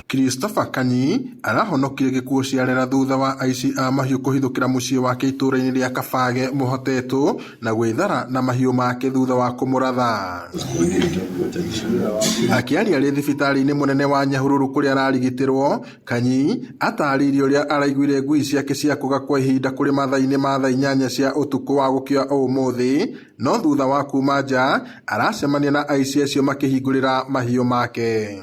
Christopher Kanyi arahonokire gĩkuũ ciarera thutha wa aici a mahiũ kũhithũkĩra mũciĩ wake itũũra-inĩ rĩa Kabage Mũhotetwo na gwĩthara na mahiũ make thutha wa kũmũratha. Akĩaria arĩ thibitarĩ-inĩ mũnene wa Nyahururu kũrĩa ararigitĩrwo, Kanyi atarĩirie ũrĩa araiguire ngui ciake ciakũga kwa ihinda kũrĩ mathaa-inĩ ma thaa 8 cia ũtukũ wa gũkĩa ũmũthĩ, no thutha wa kuma nja aracemania na aici acio makĩhingũrĩra mahiũ make.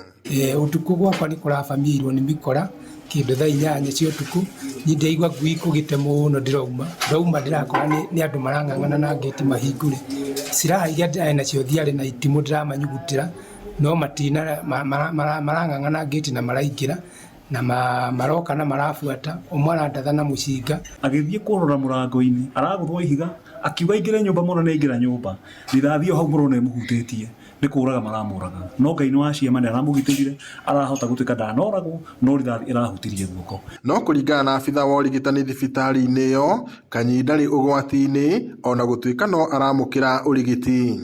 Ũtukũ gwakwa nĩ kũrabamĩirwo nĩ mĩkora kĩndũ thaa 8 cia ũtukũ, niĩ ndĩraigua ngui ikũgĩte mũno ndĩrauma, ndauma ndĩrakora nĩ andũ marang'ang'ana na ngĩti mahingũre. Silaha iria ndĩrarĩ nacio ndiarĩ na itimũ ndĩramanyugutĩra, no matina marang'ang'ana ngĩti na maraingĩra na maroka na marabuata, ũmwe arandatha na mũcinga. Agĩthiĩ kũrora mũrango-inĩ, aragũthwo ihiga, akiuga aingĩre nyũmba mwana nĩ aingĩra nyũmba, rithathi ĩyo hau mũrona ĩmũhutĩtie, nĩ kũraga maramũraga. No Ngai nĩ wa ciama nĩ aramũgitĩrire, arahota gũtuĩka ndanoragwo, no rithathi ĩrahutirie guoko. No kũringana na abithaa wa ũrigitani thibitarĩ-inĩ ĩyo, Kanyi ndarĩ ũgwati-inĩ ona gũtuĩka no aramũkĩra ũrigiti.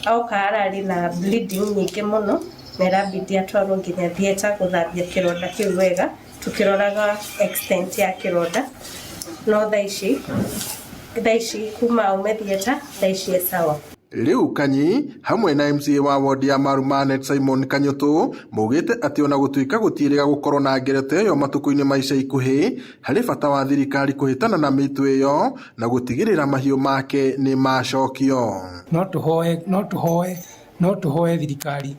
Oka ararĩ na bleeding nyingĩ mũno na ĩrabidi atwarwo nginya theatre gũthambia kĩronda kĩu wega tũkĩroraga extent ya kĩronda no thaa ici kuma aume theatre, thaa ici e sawa. Rĩu Kanyi hamwe na MCA wa wodi ya Marumanet Simon Kanyutu maugĩte atĩ ona gũtuĩka gũtiĩrĩga gũkorwo na ngeretho ĩyo matukũ-inĩ ma ica ikuhĩ, harĩ bata wa thirikari kũhĩtana na mĩitũ ĩyo na gũtigĩrĩra mahiũ make nĩ macokio. No tũhoe thirikari,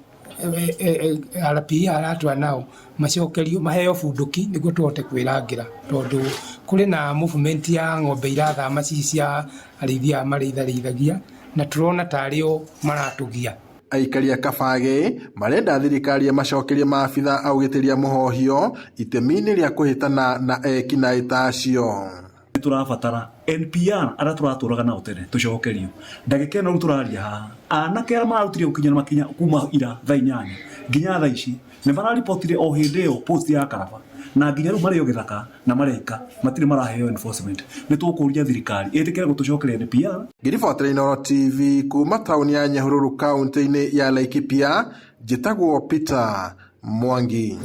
RPA aratwa nao macokerio maheo bunduki nĩguo tũhote kwĩrangĩra, tondũ kũrĩ na movement ya ng'ombe irathama ci cia arĩithia aya marĩitharĩithagia na tũrona tarĩ o maratũgia. Aikari a Kabage marenda thirikari ĩmacokerie maabitha a ũgitĩri a Mũhohio itemi-inĩ rĩa kũhĩtana na eki-naĩ ta acio. Nĩ tũrabatara NPR arĩa tũratũraga nao tene tũcokerio. Ndagĩka ĩno rĩu tũraria haha, anake arĩa mararutire gũkinya makinya kuma ira thaa 8 nginya thaa ici nĩ mararibotire o hĩndĩ ĩyo post ya Karaba, na nginya rĩu marĩ o gĩthaka na mareika matirĩ maraheo enforcement. Nĩ tũkũria thirikari ĩtĩkĩre gũtũcokeria NPR. Ngĩribotera Inooro TV kuma taũni ya Nyahururu kaunti-inĩ ya Laikipia, njĩtagwo Peter Mwangi.